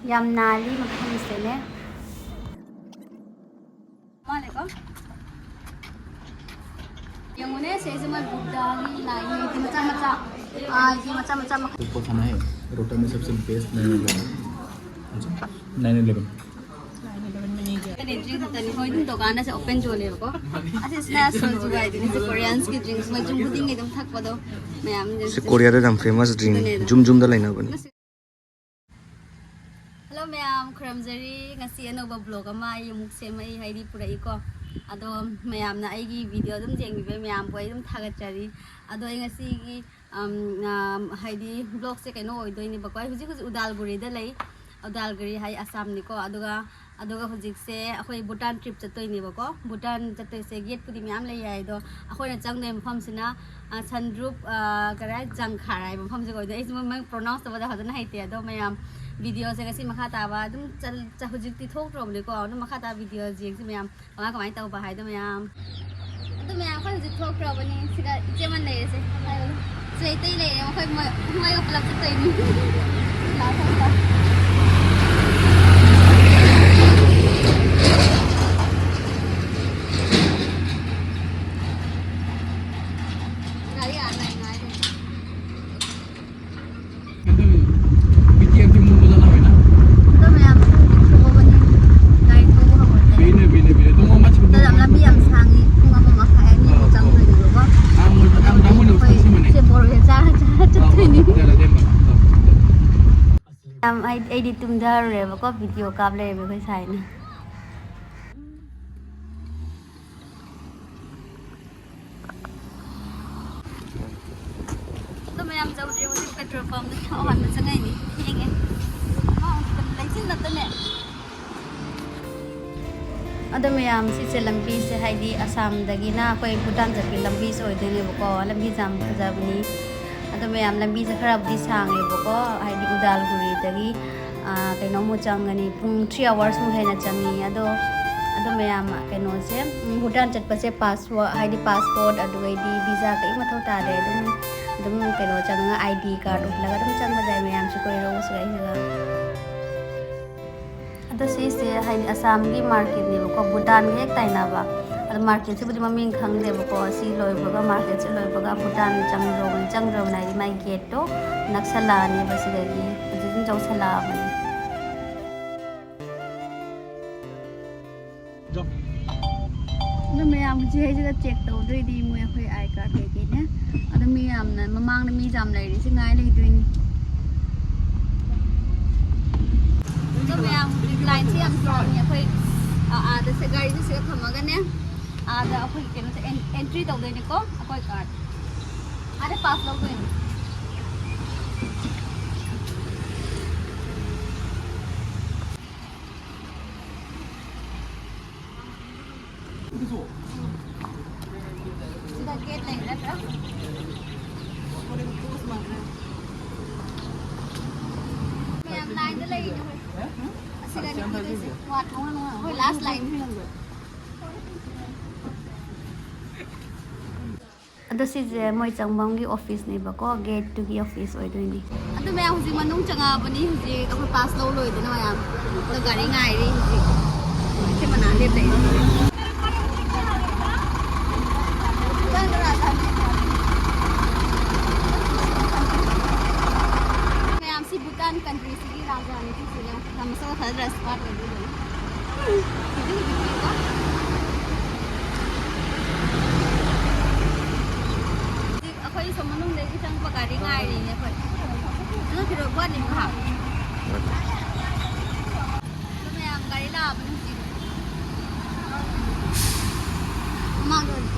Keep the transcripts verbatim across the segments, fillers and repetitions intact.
ꯌꯥꯝ ꯅꯥꯜꯂꯤ ꯃꯐꯝꯁꯤꯅꯦ꯫ ꯃꯥꯜꯂꯦꯀꯣ? ꯌꯦꯡꯉꯨꯅꯦ, ꯁꯤꯁꯦ ꯃꯣꯏ ꯕꯨꯙꯒꯤ ꯂꯥꯏ ꯃꯆꯥ ꯃꯆꯥ, ꯑꯥ, ꯃꯆꯥ ꯃꯆꯥ ꯃꯈꯜ꯫ ऊपर खाना है, रोटा में सबसे best nine eleven. Nine eleven. ꯀꯩꯅꯣ drink ꯈꯛꯇꯅꯤ, ꯍꯣꯏ, ꯑꯗꯨꯝ ꯗꯨꯀꯥꯟꯗꯁꯨ open ꯌꯣꯜꯂꯦꯕꯀꯣ꯫ ꯑꯁꯤꯁꯤꯅ ꯁꯣꯖꯨ ꯍꯥꯏꯗꯨꯅꯤ, ꯁꯤ Koreansꯀꯤ drinks, ꯃꯣꯏ ꯌꯨꯝ ꯈꯨꯗꯤꯡꯒꯤ ꯑꯗꯨꯝ ꯊꯛꯄꯗꯣ ꯃꯌꯥꯝ꯫ ꯁꯤ ꯀꯣꯔꯤꯌꯥꯗ ꯌꯥꯝ famous drink, ꯑꯗꯨꯅꯦ, ꯑꯗꯨꯅꯦ꯫ ꯖꯨꯝ ꯖꯨꯝꯗ ꯂꯩꯅꯕꯅꯤ꯫ Hello ꯃꯌꯥꯝ, ꯈꯨꯔꯨꯝꯖꯔꯤ꯫ ꯉꯁꯤ ꯑꯅꯧꯕ vlog ꯑꯃ ꯑꯩ ꯑꯃꯨꯛ ꯁꯦꯝꯃꯛꯏ, ꯍꯥꯏꯗꯤ ꯄꯨꯔꯛꯏꯀꯣ꯫ ꯑꯗꯣ ꯃꯌꯥꯝꯅ ꯑꯩꯒꯤ video ꯑꯗꯨꯝ ꯌꯦꯡꯕꯤꯕ ꯃꯌꯥꯝꯕꯨ ꯑꯩ ꯑꯗꯨꯝ ꯊꯥꯒꯠꯆꯔꯤ꯫ ꯑꯗꯣ ꯑꯩ ꯉꯁꯤꯒꯤ, ꯑꯝ, ꯑꯝ, ꯍꯥꯏꯗꯤ vlogꯁꯦ ꯀꯩꯅꯣ ꯑꯣꯏꯗꯣꯏꯅꯦꯕꯀꯣ꯫ ꯑꯩ ꯍꯧꯖꯤꯛ ꯍꯧꯖꯤꯛ ꯎꯗꯥꯜꯒꯨꯔꯤꯗ ꯂꯩ꯫ ꯎꯗꯥꯜꯒꯨꯔꯤ ꯍꯥꯏ ꯑꯁꯥꯝꯅꯤꯀꯣ꯫ ꯑꯗꯨꯒ, ꯑꯗꯨꯒ ꯍꯧꯖꯤꯛꯁꯦ ꯑꯩꯈꯣꯏ ꯚꯨꯇꯥꯟ trip ꯆꯠꯇꯣꯏꯅꯦꯕꯀꯣ꯫ ꯚꯨꯇꯥꯟ ꯆꯠꯇꯣꯏꯁꯦ gateꯄꯨꯗꯤ ꯃꯌꯥꯝ ꯂꯩ ꯍꯥꯏ, ꯑꯗꯣ ꯑꯩꯈꯣꯏꯅ ꯆꯪꯗꯣꯏ ꯃꯐꯝꯁꯤꯅ ꯑ, ꯁꯟꯗ꯭ꯔꯨꯞ, ꯑ, ꯀꯔꯥꯏ, ꯖꯪꯈꯥꯔ ꯍꯥꯏꯕ ꯃꯐꯝꯁꯦ ꯑꯣꯏꯗꯣꯏꯅꯦ꯫ ꯑꯩꯁꯨ ꯃꯃꯤꯡ pronounce ꯇꯧꯕꯗ ꯐꯖꯅ ꯍꯩꯇꯦ꯫ ꯑꯗꯣ ꯃꯌꯥꯝ, videoꯁꯦ ꯉꯁꯤ ꯃꯈꯥ ꯇꯥꯕ ꯑꯗꯨꯝ ꯆꯠ-, ꯆꯠ-, ꯍꯧꯖꯤꯛꯇꯤ ꯊꯣꯛꯇ꯭ꯔꯕꯅꯤꯀꯣ꯫ ꯑꯗꯨꯝ ꯃꯈꯥ ꯇꯥꯕ video ꯌꯦꯡꯁꯤ ꯃꯌꯥꯝ, ꯀꯃꯥꯏ ꯀꯃꯥꯏꯅ ꯇꯧꯕ ꯍꯥꯏꯗꯣ ꯃꯌꯥꯝ꯫ ꯑꯗꯣ ꯃꯌꯥꯝ, ꯑꯩꯈꯣꯏ ꯍꯧꯖꯤꯛ ꯊꯣꯛꯈ꯭ꯔꯕꯅꯤ꯫ ꯁꯤꯗ ꯏꯆꯦ ꯑꯃ ꯂꯩꯔꯦꯁꯦ꯫ ꯁꯤꯗ ꯏꯇꯩ ꯂꯩꯔꯦ꯫ ꯃꯈꯣꯏ ꯃꯣꯏ, ꯃꯣꯏꯒ ꯄꯨꯂꯞ ꯆꯠꯇꯣꯏꯅꯤ꯫ ꯂꯥꯛꯑꯣ, ꯊꯣꯛꯂꯛꯑꯣ꯫ ꯒꯥꯔꯤ ꯑꯥ ꯂꯩ ꯉꯥꯏꯔꯦ꯫ ꯑꯗꯨ ꯕꯤ ꯇꯤ ꯑꯦꯐꯇꯤ ꯃꯨꯟꯕ ꯆꯠꯂꯔꯣꯏꯅ? ꯑꯗꯣ ꯃꯌꯥꯝꯁꯨ ꯍꯧꯖꯤꯛ ꯊꯣꯛꯑꯕꯅꯤ꯫ ꯒꯥꯔꯤ ꯊꯧꯕ ꯍꯧꯔꯁꯦ꯫ ꯕꯤꯅꯦ, ꯕꯤꯅꯦ, ꯕꯤꯅꯦ꯫ ꯑꯗꯣ ꯃꯥ ꯃꯆꯤꯟ ꯑꯗꯣ ꯌꯥꯝ ꯂꯝꯕꯤ ꯌꯥꯝ ꯁꯥꯡꯉꯤ꯫ ꯄꯨꯡ ꯑꯃ ꯃꯈꯥꯏ ꯑꯅꯤꯃꯨꯛ ꯑꯣ, ꯑꯣ꯫ ꯆꯪꯗꯣꯏꯅꯦꯕꯀꯣ꯫ ꯑꯥ, ꯃꯣꯏ, ꯑꯗꯣ ꯑꯥ, ꯍꯧꯖꯤꯛ ꯗꯥꯃꯨꯟ ꯑꯩꯈꯣꯏ ꯌꯧꯁꯤꯟꯕꯅꯦ꯫ ꯁꯦ ꯕꯣꯔꯣꯏꯁꯦ ꯆꯥꯔ ꯆꯥꯔ ꯑꯥ, ꯆꯠꯇꯣꯏꯅꯤ꯫ ꯑꯥ, ꯑꯥ, ꯑꯥ꯫ ꯌꯥꯝ, ꯑꯩ, ꯑꯩꯗꯤ ꯇꯨꯝꯊꯔꯨꯔꯦꯕꯀꯣ, video ꯀꯥꯞ ꯂꯩꯔꯝꯃꯦ ꯑꯩꯈꯣꯏ ꯁꯥꯏꯅ꯫ ꯑꯗꯣ ꯃꯌꯥꯝ ꯌꯧꯗ꯭ꯔꯤ, ꯍꯧꯖꯤꯛ petrol pumpꯇ ꯊꯥꯎ ꯍꯥꯟꯕ ꯆꯪꯉꯛꯏꯅꯤ꯫ ꯊꯦꯡꯉꯦ꯫ ꯃꯥ ꯂꯩꯆꯤꯜ ꯉꯥꯛꯇꯅꯦ꯫ ꯑꯗꯣ ꯃꯌꯥꯝ, ꯁꯤꯁꯦ ꯂꯝꯕꯤꯁꯦ, ꯍꯥꯏꯗꯤ ꯑꯁꯥꯝꯗꯒꯤꯅ ꯑꯩꯈꯣꯏ ꯚꯨꯇꯥꯟ ꯆꯠꯄꯒꯤ ꯂꯝꯕꯤꯁꯦ ꯑꯣꯏꯗꯣꯏꯅꯦꯕꯀꯣ꯫ ꯂꯝꯕꯤꯁꯦ ꯌꯥꯝ ꯐꯖꯕꯅꯤ꯫ ꯑꯗꯣ ꯃꯌꯥꯝ, ꯂꯝꯕꯤꯁꯦ ꯈꯔꯕꯨꯗꯤ ꯁꯥꯡꯉꯦꯕꯀꯣ, ꯍꯥꯏꯗꯤ ꯎꯗꯥꯜꯒꯨꯔꯤꯗꯒꯤ, ꯑꯥ, ꯀꯩꯅꯣꯃꯨꯛ ꯆꯪꯒꯅꯤ, ꯄꯨꯡ three hoursꯃꯨꯛ ꯍꯦꯟꯅ ꯆꯪꯉꯤ꯫ ꯑꯗꯣ, ꯑꯗꯣ ꯃꯌꯥꯝ, ꯀꯩꯅꯣꯁꯦ, ꯎꯝ, ꯚꯨꯇꯥꯟ ꯆꯠꯄꯁꯦ pass ꯍꯥꯏꯗꯤ passport, ꯑꯗꯨꯒꯩꯗꯤ visa ꯀꯔꯤꯝ ꯃꯊꯧ ꯇꯥꯗꯦ꯫ ꯑꯗꯨꯝ, ꯑꯗꯨꯝ ꯀꯩꯅꯣ ꯆꯪꯉꯒ, I D card ꯎꯠꯂꯒ ꯑꯗꯨꯝ ꯆꯪꯕ ꯌꯥꯏ꯫ ꯃꯌꯥꯝꯁꯨ ꯀꯣꯏꯔꯛꯎ ꯁꯤꯗꯩꯁꯤꯗ꯫ ꯑꯗꯣ ꯁꯤꯁꯦ ꯍꯥꯏꯗꯤ ꯑꯁꯥꯝꯒꯤ ꯃꯥꯔꯀꯦꯠꯅꯦꯕꯀꯣ, ꯚꯨꯇꯥꯟꯒ ꯍꯦꯛ ꯇꯥꯏꯅꯕ꯫ ꯑꯗꯣ ꯃꯥꯔꯀꯦꯠꯁꯤꯕꯨꯗꯤ ꯃꯃꯤꯡ ꯈꯪꯗꯦꯕꯀꯣ꯫ ꯁꯤ ꯂꯣꯏꯕꯒ, ꯃꯥꯔꯀꯦꯠꯁꯦ ꯂꯣꯏꯕꯒ ꯚꯨꯇꯥꯟ ꯆꯪꯈ꯭ꯔꯕꯅꯤ, ꯆꯪꯈ꯭ꯔꯕꯅꯤ ꯍꯥꯏꯗꯤ ꯃꯥꯏ ꯒꯦꯠꯇꯣ ꯅꯛꯁꯜꯂꯛꯑꯅꯦꯕ ꯁꯤꯗꯒꯤ꯫ ꯍꯧꯖꯤꯛ ꯑꯗꯨꯝ ꯌꯧꯁꯜꯂꯛꯑꯕꯅꯤ꯫ ꯑꯗꯣ ꯃꯌꯥꯝ ꯍꯧꯖꯤꯛ ꯍꯩꯁꯤꯗ ꯆꯦꯛ ꯇꯧꯗꯣꯏꯗꯤ ꯃꯣꯏ ꯑꯩꯈꯣꯏ ꯑꯥꯏ ꯀꯥꯔꯗ ꯀꯩꯀꯩꯅꯦ꯫ ꯑꯗꯣ ꯃꯤ ꯌꯥꯝꯅ ꯃꯃꯥꯡꯗ ꯃꯤ ꯌꯥꯝ ꯂꯩꯔꯤꯁꯦ ꯉꯥꯏ ꯂꯩꯗꯣꯏꯅꯤ꯫ ꯑꯗꯣ ꯃꯌꯥꯝ ꯍꯧꯖꯤꯛ ꯂꯥꯏꯟꯁꯦ ꯌꯥꯝ ꯁꯥꯡꯉꯦ꯫ ꯑꯩꯈꯣꯏ ꯑ-, ꯑꯥꯗ ꯁꯦ-, ꯒꯥꯔꯤꯁꯦ ꯁꯤꯗ ꯊꯝꯃꯒꯅꯦ, ꯑꯥꯗ ꯑꯩꯈꯣꯏꯒꯤ ꯀꯩꯅꯣꯁꯦ ꯑꯦꯟ-, ꯑꯦꯟꯇ꯭ꯔꯤ ꯇꯧꯗꯣꯏꯅꯤꯀꯣ, ꯑꯩꯈꯣꯏ ꯀꯥꯔꯗ꯫ ꯑꯥꯗ ꯄꯥꯁ ꯂꯧꯗꯣꯏꯅꯤ꯫ ꯁꯤꯗ ꯒꯦꯠ ꯂꯩ ꯅꯠꯇ꯭ꯔꯥ? ꯃꯌꯥꯝ ꯂꯥꯏꯟꯗ ꯂꯩꯔꯤꯅꯦ ꯑꯩꯈꯣꯏ꯫ ꯑꯁꯤꯗꯅꯤ ꯀꯤꯗꯣꯏꯁꯦ꯫ ꯋꯥꯠ ꯃꯉꯥ ꯃꯉꯥ꯫ ꯑꯩꯈꯣꯏ ꯂꯥꯁ ꯂꯥꯏꯟ꯫ ꯑꯗꯣ ꯁꯤꯁꯦ ꯃꯣꯏ ꯆꯪꯐꯝꯒꯤ ꯑꯣꯐꯤꯁꯅꯦꯕꯀꯣ, ꯒꯦꯠꯇꯨꯒꯤ ꯑꯣꯐꯤꯁ ꯑꯣꯏꯗꯣꯏꯅꯤ꯫ ꯑꯗꯨ ꯃꯌꯥꯝ ꯍꯧꯖꯤꯛ ꯃꯅꯨꯡ ꯆꯪꯉꯛꯑꯕꯅꯤ꯫ ꯍꯧꯖꯤꯛ ꯑꯩꯈꯣꯏ ꯄꯥꯁ ꯂꯧ ꯂꯣꯏꯗꯅ ꯃꯌꯥꯝ ꯑꯗꯣ ꯒꯥꯔꯤ ꯉꯥꯏꯔꯤ ꯍꯧꯖꯤꯛ꯫ ꯁꯤ ꯃꯅꯥ ꯂꯦꯞ ꯂꯩ꯫ ꯃꯌꯥꯝ ꯁꯤ ꯚꯨꯇꯥꯟ ꯀꯟꯇ꯭ꯔꯤꯁꯤꯒꯤ ꯔꯥꯖꯙꯥꯅꯤ ꯁꯤꯁꯤꯅꯦ꯫ ꯌꯥꯝ ꯃꯁꯛ ꯐꯖꯗ꯭ꯔꯥ? ꯁ꯭ꯃꯥꯔꯠ ꯑꯣꯏꯕ ꯂꯣꯏꯅ꯫ ꯍꯧꯖꯤꯛ ꯍꯧꯖꯤꯛ ꯄꯤꯌꯨꯀꯣ꯫ ꯍꯧꯖꯤꯛ ꯑꯩꯈꯣꯏ ꯁꯣꯝ ꯃꯅꯨꯡꯗꯒꯤ ꯆꯪꯕ ꯒꯥꯔꯤ ꯉꯥꯏꯔꯤꯅꯦ ꯑꯩꯈꯣꯏ꯫ ꯅꯪ ꯐꯤꯔꯣꯜ ꯋꯥꯠꯂꯤꯕ ꯉꯥꯏꯍꯥꯛ? ꯑꯗꯨ ꯃꯌꯥꯝ ꯒꯥꯔꯤ ꯂꯥꯛꯑꯕꯅꯤ ꯍꯧꯖꯤꯛ꯫ ꯃꯃꯥꯡꯗ ꯑꯣꯏꯅ꯫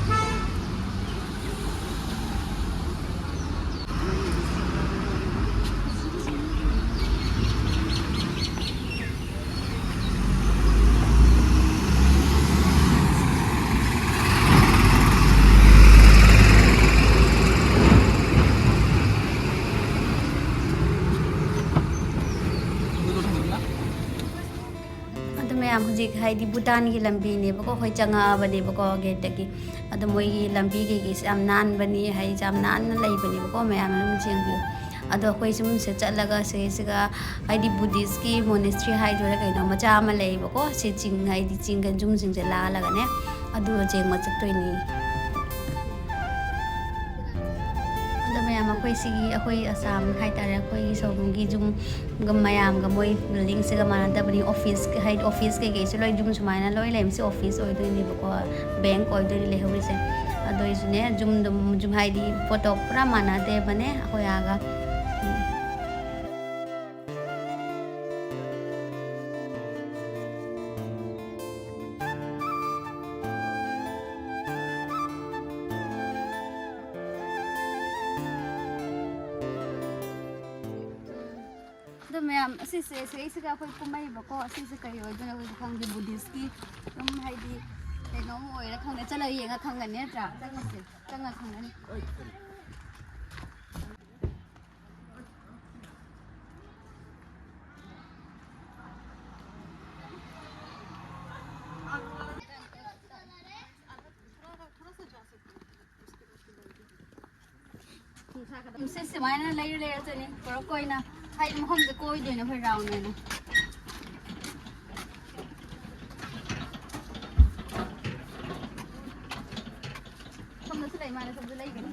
ꯑꯗꯨ ꯃꯌꯥꯝ ꯍꯧꯖꯤꯛ ꯍꯥꯏꯗꯤ ꯚꯨꯇꯥꯟꯒꯤ ꯂꯝꯕꯤꯅꯦꯕꯀꯣ, ꯑꯩꯈꯣꯏ ꯆꯪꯉꯛꯑꯕꯅꯦꯕꯀꯣ ꯒꯦꯠꯇꯒꯤ꯫ ꯑꯗꯣ ꯃꯣꯏꯒꯤ ꯂꯝꯕꯤ ꯀꯩꯀꯩꯁꯦ ꯌꯥꯝ ꯅꯥꯟꯕꯅꯤ, ꯍꯥꯏꯗꯤ ꯌꯥꯝ ꯅꯥꯟꯅ ꯂꯩꯕꯅꯦꯕꯀꯣ, ꯃꯌꯥꯝ ꯑꯗꯨꯝ ꯌꯦꯡꯕꯤꯌꯨ꯫ ꯑꯗꯣ ꯑꯩꯈꯣꯏ ꯁꯨꯝꯁꯦ ꯆꯠꯂꯒ ꯁꯤꯁꯤꯒ, ꯍꯥꯏꯗꯤ ꯕꯨꯙꯤꯁꯀꯤ ꯃꯣꯅꯦꯁꯇ꯭ꯔꯤ ꯍꯥꯏꯗꯣꯏꯔꯥ ꯀꯩꯅꯣ, ꯃꯆꯥ ꯑꯃ ꯂꯩꯌꯦꯕꯀꯣ꯫ ꯁꯤ ꯆꯤꯡ, ꯍꯥꯏꯗꯤ ꯆꯤꯡꯒ ꯌꯨꯝꯁꯤꯡꯁꯦ ꯂꯥꯜꯂꯒꯅꯦ, ꯑꯗꯨ ꯌꯦꯡꯕ ꯆꯠꯇꯣꯏꯅꯤ꯫ ꯑꯗꯣ ꯃꯌꯥꯝ, ꯑꯩꯈꯣꯏ ꯁꯤꯒꯤ, ꯑꯩꯈꯣꯏ ꯑꯁꯥꯝ ꯍꯥꯏꯇꯥꯔꯦ, ꯑꯩꯈꯣꯏꯒꯤ ꯁꯣꯝꯒꯤ ꯌꯨꯝꯒ ꯃꯌꯥꯝꯒ ꯃꯣꯏ ꯕꯤꯜꯗꯤꯡꯁꯤꯒ ꯃꯥꯟꯅꯗꯕꯅꯤ꯫ ꯑꯣꯐꯤꯁ, ꯍꯥꯏꯗꯤ ꯑꯣꯐꯤꯁ ꯀꯩꯀꯩꯁꯨ ꯂꯣꯏ, ꯌꯨꯝ ꯁꯨꯃꯥꯏꯅ ꯂꯣꯏ ꯂꯩꯔꯝꯃꯤꯁꯦ ꯑꯣꯐꯤꯁ ꯑꯣꯏꯗꯣꯏꯅꯦꯕꯀꯣ, ꯕꯦꯡꯛ ꯑꯣꯏꯗꯣꯏꯅꯤ ꯂꯩꯍꯧꯔꯤꯁꯦ꯫ ꯑꯗꯨꯏꯁꯨꯅꯦ, ꯌꯨꯝꯗꯣ, ꯌꯨꯝ ꯍꯥꯏꯗꯤ ꯄꯣꯠꯇꯣ ꯄꯨꯔꯥ ꯃꯥꯟꯅꯗꯦꯕꯅꯦ ꯑꯩꯈꯣꯏ ꯑꯥꯒ꯫ ꯎꯝ꯫ ꯑꯗꯣ ꯃꯌꯥꯝ, ꯑꯁꯤꯁꯦ, ꯁꯤꯗꯩꯁꯤꯗ ꯑꯩꯈꯣꯏ ꯀꯨꯝꯃꯛꯏꯕꯀꯣ꯫ ꯑꯁꯤꯁꯦ ꯀꯔꯤ ꯑꯣꯏꯗꯣꯏꯅꯣ ꯑꯩꯈꯣꯏꯁꯨ ꯈꯪꯗꯦ꯫ ꯕꯨꯙꯤꯁꯀꯤ ꯑꯗꯨꯝ, ꯍꯥꯏꯗꯤ, ꯀꯩꯅꯣꯝ ꯑꯣꯏꯔ ꯈꯪꯗꯦ꯫ ꯆꯠꯂꯒ ꯌꯦꯡꯉ ꯈꯪꯒꯅꯤ ꯅꯠꯇ꯭ꯔꯥ? ꯆꯪꯉꯁꯦ, ꯆꯪꯉ ꯈꯪꯒꯅꯤ꯫ ꯁꯤ ꯁꯨꯃꯥꯏꯅ ꯂꯩꯔ ꯂꯩꯔ ꯆꯠꯅꯤ꯫ ꯄꯨꯂꯞ ꯑꯣꯏꯅ, ꯍꯥꯏꯗꯤ, ꯃꯐꯝꯁꯦ ꯀꯣꯏꯗꯣꯏꯅꯦ ꯑꯩꯈꯣꯏ ꯔꯥꯎꯟ ꯑꯣꯏꯅ꯫ ꯁꯣꯝꯗꯁꯨ ꯂꯩ ꯃꯥꯜꯂꯦ, ꯁꯣꯝꯗ ꯂꯩꯒꯅꯤ꯫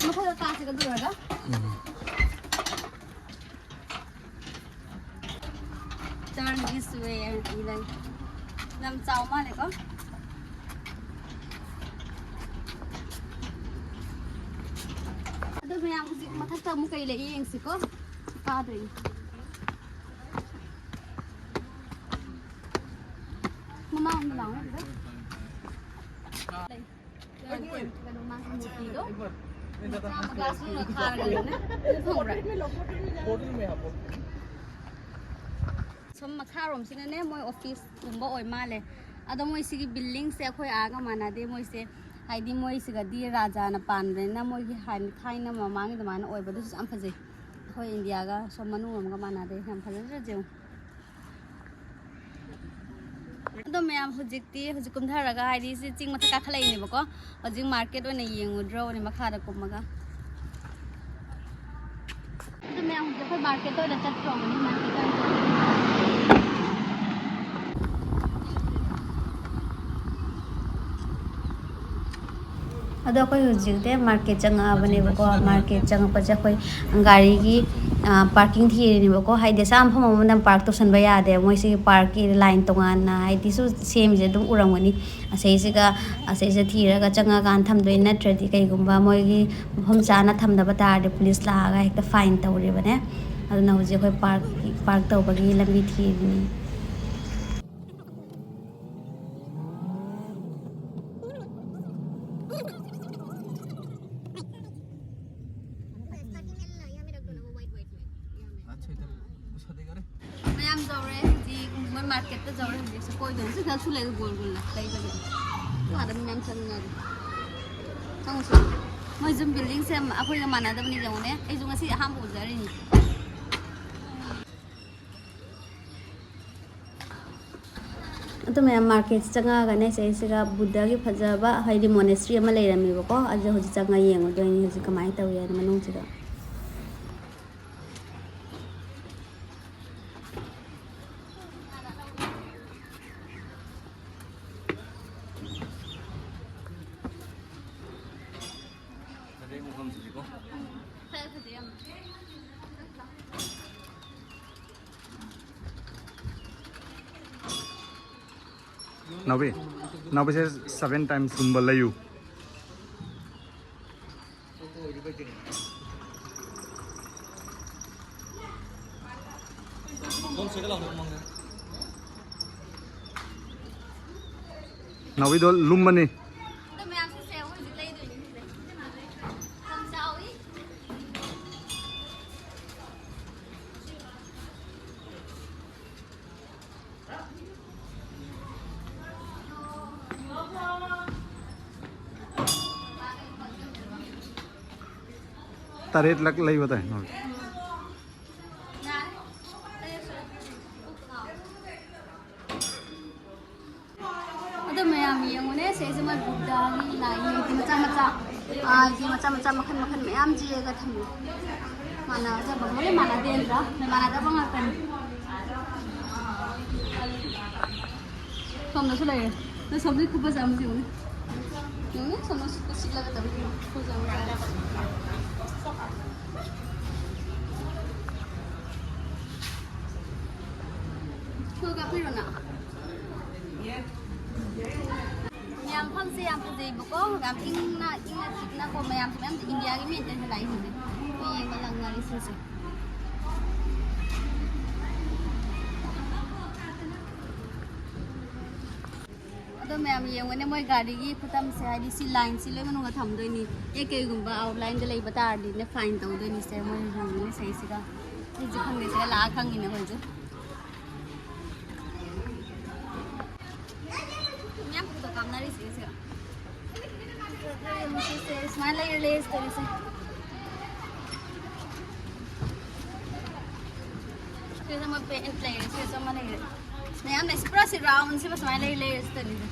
ꯃꯊꯛꯇ ꯀꯥꯁꯤꯒ ꯑꯗꯨ ꯂꯣꯏꯔꯒ꯫ Turn this way and E ꯂꯩ꯫ ꯌꯥꯝ ꯆꯥꯎ ꯃꯥꯜꯂꯦꯀꯣ꯫ ꯑꯗꯨ ꯃꯌꯥꯝ ꯍꯧꯖꯤꯛ ꯃꯊꯛꯇ ꯑꯃꯨꯛ ꯀꯩ ꯂꯩ ꯌꯦꯡꯁꯤꯀꯣ꯫ ꯀꯥꯗꯣꯏꯅꯤ꯫ ꯃꯃꯥꯡꯗ ꯂꯥꯛꯑꯣ ꯑꯗꯨꯗ꯫ ꯂꯩ꯫ ꯀꯩꯅꯣ, ꯃꯥꯒꯤ ꯃꯨꯔꯇꯤꯗꯣ꯫ ꯃꯆꯥ ꯑꯃ glass ꯃꯅꯨꯡꯗ ꯈꯥꯔꯒ ꯂꯩꯕꯅꯦ꯫ ꯑꯗꯨ ꯈꯪꯕ꯭ꯔꯥ? ꯁꯣꯝ ꯃꯈꯥꯔꯣꯝꯁꯤꯅꯅꯦ, ꯃꯣꯏ ꯑꯣꯐꯤꯁꯀꯨꯝꯕ ꯑꯣꯏ ꯃꯥꯜꯂꯦ꯫ ꯑꯗꯣ ꯃꯣꯏ ꯁꯤꯒꯤ ꯕꯤꯜꯗꯤꯡꯁꯦ ꯑꯩꯈꯣꯏ ꯑꯥꯒ ꯃꯥꯟꯅꯗꯦ꯫ ꯃꯣꯏꯁꯦ, ꯍꯥꯏꯗꯤ, ꯃꯣꯏꯁꯤꯒꯗꯤ ꯔꯥꯖꯥꯅ ꯄꯥꯟꯕꯅꯤꯅ, ꯃꯣꯏꯒꯤ ꯍꯥꯟꯅ ꯊꯥꯏꯅ ꯃꯃꯥꯡꯒꯤ ꯑꯗꯨꯃꯥꯏꯅ ꯑꯣꯏꯕꯗꯨꯁꯨ ꯌꯥꯝ ꯐꯖꯩ꯫ ꯑꯩꯈꯣꯏ ꯏꯟꯗꯤꯌꯥꯒ ꯁꯣꯝ ꯃꯅꯨꯡ ꯂꯣꯝꯒ ꯃꯥꯟꯅꯗꯦ꯫ ꯌꯥꯝ ꯐꯖꯗ꯭ꯔꯣ? ꯌꯦꯡꯉꯨ꯫ ꯑꯗꯣ ꯃꯌꯥꯝ, ꯍꯧꯖꯤꯛꯇꯤ, ꯍꯧꯖꯤꯛ ꯀꯨꯝꯊꯔꯒ, ꯍꯥꯏꯗꯤ ꯁꯤ ꯆꯤꯡ ꯃꯊꯛ ꯀꯥꯈꯠꯂꯛꯏꯅꯦꯕꯀꯣ꯫ ꯍꯧꯖꯤꯛ ꯃꯥꯔꯀꯦꯠ ꯑꯣꯏꯅ ꯌꯦꯡꯉꯨꯗ꯭ꯔꯣꯅꯦ, ꯃꯈꯥꯗ ꯀꯨꯝꯃꯒ꯫ ꯑꯗꯣ ꯃꯌꯥꯝ, ꯍꯧꯖꯤꯛ ꯑꯩꯈꯣꯏ ꯃꯥꯔꯀꯦꯠꯇ ꯑꯣꯏꯅ ꯆꯠꯇ꯭ꯔꯣꯕꯅꯤ, ꯃꯥꯔꯀꯦꯠꯇ ꯑꯣꯏꯅ ꯆꯠꯂꯒꯦ꯫ ꯑꯗꯣ ꯑꯩꯈꯣꯏ ꯍꯧꯖꯤꯛꯇꯤ ꯃꯥꯔꯀꯦꯠ ꯆꯪꯉꯛꯑꯕꯅꯦꯕꯀꯣ꯫ ꯃꯥꯔꯀꯦꯠ ꯆꯪꯉꯛꯄꯁꯦ ꯑꯩꯈꯣꯏ ꯒꯥꯔꯤꯒꯤ, ꯑ, ꯄꯥꯔꯀꯤꯡ ꯊꯤꯔꯤꯅꯦꯕꯀꯣ꯫ ꯍꯥꯏꯗꯤ ꯑꯁꯥ ꯃꯐꯝ ꯑꯃꯗ ꯄꯥꯔꯛ ꯇꯧꯁꯟꯕ ꯌꯥꯗꯦ, ꯃꯣꯏ ꯁꯤꯒꯤ ꯄꯥꯔꯛꯀꯤ ꯂꯥꯏꯟ ꯇꯣꯉꯥꯟꯅ, ꯍꯥꯏꯗꯤ ꯁꯨ ꯁꯦꯝꯃꯤꯁꯦ ꯑꯗꯨꯝ ꯎꯔꯝꯒꯅꯤ꯫ ꯑꯁꯩꯁꯤꯒ, ꯑꯁꯩꯁꯦ ꯊꯤꯔꯒ ꯆꯪꯉꯀꯥꯟꯗ ꯊꯝꯗꯣꯏꯅꯤ, ꯅꯠꯇ꯭ꯔꯗꯤ ꯀꯩꯒꯨꯝꯕ ꯃꯣꯏꯒꯤ ꯃꯐꯝ ꯆꯥꯅ ꯊꯝꯗꯕ ꯇꯥꯔꯗꯤ ꯄꯨꯂꯤꯁ ꯂꯥꯛꯑꯒ ꯍꯦꯛꯇ ꯐꯥꯏꯟ ꯇꯧꯔꯤꯕꯅꯦ꯫ ꯑꯗꯨꯅ ꯍꯧꯖꯤꯛ ꯑꯩꯈꯣꯏ ꯄꯥꯔꯛ, ꯄꯥꯔꯛ ꯇꯧꯕꯒꯤ ꯂꯝꯕꯤ ꯊꯤꯔꯤꯅꯤ꯫ ꯃꯌꯥꯝ ꯌꯧꯔꯦ ꯍꯧꯖꯤꯛ, ꯃꯣꯏ ꯃꯥꯔꯀꯦꯠꯇ ꯌꯧꯔꯦ ꯍꯧꯖꯤꯛꯁꯦ꯫ ꯀꯣꯏꯗꯧꯁꯨ ꯈꯔꯁꯨ ꯂꯩ, ꯒꯣꯜ ꯒꯣꯜ ꯂꯩꯕꯒꯤ꯫ ꯑꯗꯨ ꯑꯥꯗ ꯃꯤ ꯃꯌꯥꯝ ꯆꯪꯅꯔꯤ꯫ ꯆꯪꯉꯨꯁꯦ꯫ ꯃꯣꯏ ꯁꯨꯝ ꯕꯤꯜꯗꯤꯡꯁꯦ ꯑꯩꯈꯣꯏꯒ ꯃꯥꯟꯅꯗꯕꯅꯤ ꯌꯦꯡꯉꯨꯅꯦ꯫ ꯑꯩꯁꯨ ꯉꯁꯤ ꯑꯍꯥꯟꯕ ꯎꯖꯔꯤꯅꯤ꯫ ꯑꯗꯨ ꯃꯌꯥꯝ ꯃꯥꯔꯀꯦꯠ ꯆꯪꯉꯛꯑꯒꯅꯦ, ꯁꯤꯗꯩꯁꯤꯗ ꯕꯨꯙꯒꯤ ꯐꯖꯕ, ꯍꯥꯏꯗꯤ ꯃꯣꯅꯦꯁꯇ꯭ꯔꯤ ꯑꯃ ꯂꯩꯔꯝꯃꯦꯕꯀꯣ꯫ ꯑꯗꯨ ꯍꯧꯖꯤꯛ ꯆꯪꯉ ꯌꯦꯡꯉꯨꯗꯣꯏꯅꯤ ꯍꯧꯖꯤꯛ ꯀꯃꯥꯏꯅ ꯇꯧꯏ ꯍꯥꯏꯅ ꯃꯅꯨꯡꯁꯤꯗ꯫ ꯐꯖꯩ ꯃꯐꯝꯁꯤꯗꯤꯀꯣ꯫ ꯐꯖꯩ, ꯐꯖꯩ ꯌꯥꯝꯅ꯫ ꯅꯥꯎꯕꯤ, ꯅꯥꯎꯕꯤꯁꯦ seven timesꯀꯨꯝꯕ ꯂꯩꯌꯨ꯫ ꯅꯥꯎꯕꯤꯗꯣ ꯂꯨꯝꯃꯅꯤ꯫ ꯑꯗꯣ ꯃꯌꯥꯝꯁꯤꯡꯁꯦ ꯑꯩꯈꯣꯏ ꯍꯧꯖꯤꯛ ꯂꯩꯗꯣꯏꯅꯤ ꯁꯤꯁꯦ꯫ ꯌꯥꯝ ꯆꯥꯎꯏ꯫ ꯇꯔꯦꯠꯂꯛ ꯂꯩꯕ ꯇꯥꯏ꯫ ꯌꯥꯔꯦ꯫ ꯇꯔꯦꯠ ꯁꯨꯔꯦ꯫ ꯄꯨꯛ ꯅꯥꯔꯦ꯫ ꯃꯈꯜ ꯃꯈꯜ ꯃꯌꯥꯝ ꯆꯦꯛꯑꯒ ꯊꯝꯃꯤ꯫ ꯃꯥꯟꯅꯗꯕ ꯂꯣꯏ ꯃꯥꯟꯅꯗꯦ ꯅꯠꯇ꯭ꯔꯥ? ꯃꯥꯟꯅꯗꯕ ꯉꯥꯛꯇꯅꯤ꯫ ꯁꯣꯝꯗꯁꯨ ꯂꯩꯔꯦ꯫ ꯅꯣꯏ ꯁꯣꯝꯗꯒꯤ ꯈꯨꯐꯖ ꯑꯃꯁꯨ ꯌꯦꯡꯉꯨꯅꯦ꯫ ꯌꯦꯡꯉꯨꯅꯦ, ꯁꯣꯝꯗ ꯁꯤꯠꯄ ꯁꯤꯠꯂꯒ ꯇꯧꯔꯤ ꯌꯦꯡꯉꯨ꯫ ꯈꯨꯐꯖ ꯑꯃ ꯇꯧꯔꯦ꯫ ꯁꯣ ꯀꯥꯞꯄꯤꯔꯣ ꯅꯪ? ꯃꯌꯥꯝ ꯃꯐꯝꯁꯦ ꯌꯥꯝ ꯐꯖꯩꯕꯀꯣ, ꯌꯥꯝ ꯏꯪꯅ ꯏꯪꯅ ꯆꯤꯛꯅꯀꯣ, ꯃꯌꯥꯝꯁꯦ ꯃꯌꯥꯝ ꯏꯟꯗꯤꯌꯥꯒꯤ ꯃꯦꯟꯇꯦꯟ ꯂꯥꯛꯏꯁꯤꯡꯁꯦ ꯃꯤ ꯌꯦꯡꯕ ꯂꯥꯛꯅꯔꯤꯁꯤꯡꯁꯦ꯫ ꯑꯗꯣ ꯃꯌꯥꯝ ꯌꯦꯡꯉꯨꯅꯦ, ꯃꯣꯏ ꯒꯥꯔꯤꯒꯤ ꯈꯨꯇꯝꯁꯦ, ꯍꯥꯏꯗꯤ ꯁꯤ ꯂꯥꯏꯟꯁꯤ ꯂꯣꯏ ꯃꯅꯨꯡꯗ ꯊꯝꯗꯣꯏꯅꯤ꯫ ꯑꯦ, ꯀꯩꯒꯨꯝꯕ ꯑꯥꯎꯠꯂꯥꯏꯟꯗ ꯂꯩꯕ ꯇꯥꯔꯗꯤꯅꯦ ꯐꯥꯏꯟ ꯇꯧꯗꯣꯏꯅꯤꯁꯦ, ꯃꯣꯏ ꯌꯦꯡꯉꯨꯅꯦ ꯁꯤꯁꯤꯒ꯫ ꯑꯩꯁꯨ ꯈꯪꯗꯦ, ꯁꯤꯗ ꯂꯥꯛꯑ ꯈꯪꯉꯤꯅꯦ ꯑꯩꯈꯣꯏꯁꯨ꯫ ꯃꯌꯥꯝ ꯐꯣꯇꯣ ꯀꯥꯞꯅꯔꯤꯁꯦ ꯁꯤꯒ꯫ ꯁꯤꯁꯦ ꯁꯨꯃꯥꯏꯅ ꯂꯩꯔ ꯂꯩꯔ ꯆꯠꯂꯁꯦ꯫ ꯁꯤꯗ ꯑꯃ ꯄꯦꯟꯠ ꯂꯩꯔꯦ, ꯁꯤꯗꯁꯨ ꯑꯃ ꯂꯩꯔꯦ꯫ ꯃꯌꯥꯝ ꯂꯩ, ꯄꯨꯔꯥ ꯁꯤ ꯔꯥꯎꯟꯁꯤꯃ ꯁꯨꯃꯥꯏꯅ ꯂꯩꯔ ꯂꯩꯔ ꯆꯠꯂꯁꯦ꯫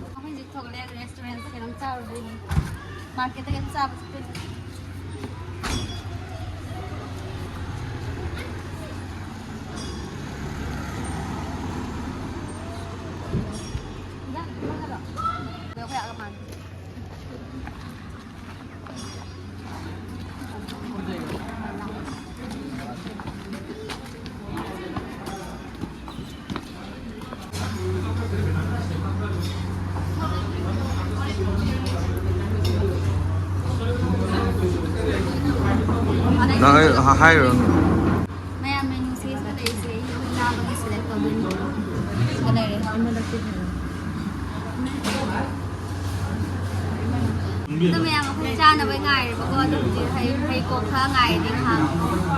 ꯑꯩꯈꯣꯏ ꯍꯧꯖꯤꯛ ꯊꯣꯛꯂꯛꯑꯦ, ꯔꯦꯁꯇꯨꯔꯦꯟꯠ ꯀꯩꯅꯣꯝ ꯆꯥꯔꯨꯗꯣꯏꯅꯤ꯫ ꯃꯥꯔꯀꯦꯠꯇ ꯀꯩꯅꯣꯝ ꯆꯥꯕ ꯆꯠꯇꯣꯏꯅꯤ꯫ ꯏꯟꯖꯥꯡ ꯊꯣꯡꯉꯒ ꯂꯥꯛꯑꯣ꯫ ꯑꯗꯣ ꯑꯩꯈꯣꯏ ꯑꯥꯒ ꯃꯥꯟꯅꯗꯦ꯫ ꯅꯪ ꯑꯩ ꯍꯥꯏꯔꯨꯔꯅꯨ꯫ ꯃꯌꯥꯝ ꯃꯦꯅꯨꯁꯦ ꯁꯤꯗ ꯂꯩꯔꯤꯁꯦ ꯑꯩ ꯆꯥꯕꯒꯤ ꯁꯦꯂꯦꯛ ꯇꯧꯗꯣꯏꯅꯤ꯫ ꯁꯤꯗ ꯂꯩꯔꯦ꯫ ꯑꯗꯣ ꯃꯌꯥꯝ ꯑꯩꯈꯣꯏ ꯆꯥꯅꯕ ꯉꯥꯏꯔꯦꯕꯀꯣ꯫ ꯑꯗꯣ ꯍꯧꯖꯤꯛ ꯍꯩ, ꯍꯩ ꯀꯣꯛ ꯈꯔ ꯉꯥꯏꯔꯗꯤ ꯉꯥꯏꯍꯥꯛ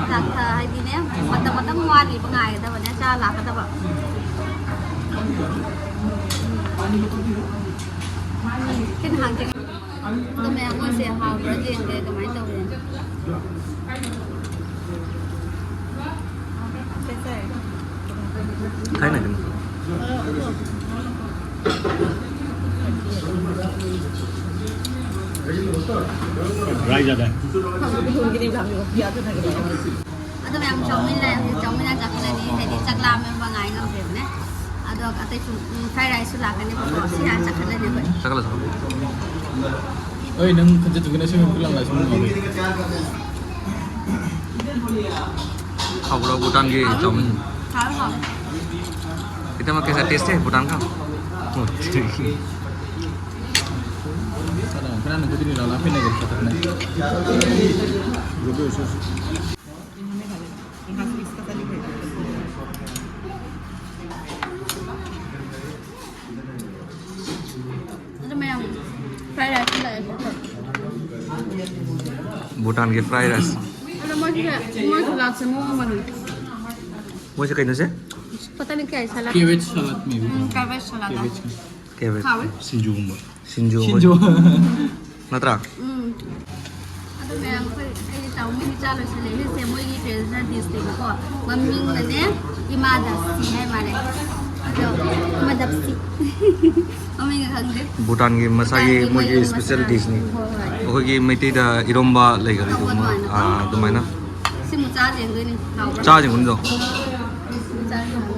ꯆꯥꯛ ꯊ-, ꯍꯥꯏꯗꯤꯅꯦ, ꯃꯇꯝ, ꯃꯇꯝ ꯋꯥꯠꯂꯤꯕ ꯉꯥꯏꯒꯗꯕꯅꯦ, ꯆꯥ ꯂꯥꯛꯀꯗꯕ꯫ ꯀꯩꯅꯣ ꯍꯥꯡꯗꯣꯏꯅꯦ꯫ ꯑꯗꯣ ꯃꯌꯥꯝ ꯃꯣꯏꯁꯦ ꯍꯥꯎꯕ꯭ꯔꯥ ꯌꯦꯡꯒꯦ, ꯀꯃꯥꯏꯅ ꯇꯧꯒꯦ? ꯊꯥꯏꯅꯒꯤꯅꯤ꯫ ड्राई ज़्यादा है। ꯑꯗꯣ ꯃꯌꯥꯝ ꯆꯥꯎꯃꯤꯟ ꯂꯥꯛꯑꯦ, ꯍꯧꯖꯤꯛ ꯆꯥꯎꯃꯤꯟ ꯍꯥꯟꯅ ꯆꯥꯈꯠꯂꯅꯤ, ꯍꯥꯏꯗꯤ ꯆꯥꯛ ꯂꯥꯝꯃꯦꯕ ꯉꯥꯏ ꯉꯝꯗ꯭ꯔꯦꯕꯅꯦ꯫ ꯑꯗꯣ ꯑꯇꯩꯁꯨ, ꯎꯝ, fried rice ꯁꯨ ꯂꯥꯛꯀꯅꯦꯕꯀꯣ, ꯁꯤ ꯍꯥꯟꯅ ꯆꯥꯈꯠꯂꯅꯤ ꯑꯩꯈꯣꯏ꯫ ꯆꯥꯈꯠꯂꯣ, ꯆꯥꯈꯠꯂꯣ꯫ ꯑꯩ ꯅꯪ ꯈꯟꯖꯠꯇꯨꯒꯤꯅ ꯁꯤ ꯃꯤꯡ ꯂꯥꯡꯂꯥꯏ ꯁꯨꯝ ꯉꯥꯎꯔꯦ꯫ ꯍꯥꯎꯕ꯭ꯔꯣ ꯚꯨꯇꯥꯟꯒꯤ ꯆꯥꯎꯃꯤꯟ? ꯍꯥꯎꯋꯦ, ꯍꯥꯎꯋꯦ꯫ ꯈꯤꯇꯪꯃꯛ कैसा taste है भूटान का? ꯈꯔ ꯈꯔ ꯅꯪ ꯈꯨꯗꯤꯡꯒꯤ ꯂꯥꯎ ꯂꯥꯎ ꯐꯦꯟꯅꯒꯦ ꯈꯣꯠꯇꯅ꯫ ꯑꯗꯨ ꯃꯌꯥꯝ fried rice ꯂꯩꯔꯦ꯫ ꯚꯨꯇꯥꯟꯒꯤ fried rice꯫ ꯑꯗꯣ ꯃꯣꯏꯒꯤ, ꯃꯣꯏ ꯁꯂꯥꯗꯁꯦ ꯃꯑꯣꯡ ꯑꯃꯅꯤ꯫ ꯃꯣꯏꯁꯦ ꯀꯩꯅꯣꯁꯦ? ꯄꯇꯥ ꯅꯥꯍꯤ ꯀꯌꯥ ꯁꯂꯥꯗ? Cabbage salad maybe. ꯎꯝ, cabbage salad꯫ Cabbage꯫ Cabbage꯫ ꯍꯥꯎꯋꯤ꯫ ꯁꯤꯡꯖꯨꯒꯨꯝꯕ꯫ ꯁꯤꯡꯖꯨ꯫ ꯁꯤꯡꯖꯨ꯫ ꯅꯠꯇ꯭ꯔꯥ? ꯎꯝ꯫ ꯑꯗꯣ ꯃꯌꯥꯝ ꯑꯩꯈꯣꯏ, ꯑꯩꯒꯤ ꯆꯥꯎꯃꯤꯟꯒꯤ ꯆꯥ ꯂꯣꯏꯁꯤꯜꯂꯦ꯫ ꯁꯤꯁꯦ ꯃꯣꯏꯒꯤ traditional dish ꯅꯦꯕꯀꯣ꯫ ꯃꯃꯤꯡꯅꯅꯦ ꯏꯃꯥ ꯗꯞꯁꯤ ꯍꯥꯏ ꯃꯥꯜꯂꯦ꯫ ꯑꯗꯣ ꯏꯃꯥ ꯗꯞꯁꯤ꯫ ꯃꯃꯤꯡꯒ ꯈꯪꯗꯦ꯫ ꯚꯨꯇꯥꯟꯒꯤ ꯃꯁꯥꯒꯤ ꯚꯨꯇꯥꯟꯒꯤ ꯃꯣꯏꯒꯤ ꯃꯣꯏꯒꯤ special ꯃꯁꯥ-, dish ꯅꯤ꯫ ꯍꯣꯏ, ꯍꯣꯏ꯫ ꯑꯩꯈꯣꯏꯒꯤ ꯃꯩꯇꯩꯗ ꯏꯔꯣꯝꯕ ꯂꯩꯒꯅꯤ ꯑꯗꯨꯃꯥꯏꯅ꯫ ꯑꯗꯨꯃꯥꯏꯅ꯫ ꯑꯥ, ꯑꯗꯨꯃꯥꯏꯅ꯫ ꯁꯤ ꯑꯃꯨꯛ ꯆꯥꯁꯦ ꯌꯦꯡꯗꯣꯏꯅꯤ꯫ ꯍꯥꯎꯕ꯭ꯔꯥ? ꯆꯥꯁꯦ ꯌꯦꯡꯉꯨꯅꯤꯗꯣ꯫ ꯆꯥꯁꯦ ꯌꯦꯡꯉꯨ꯫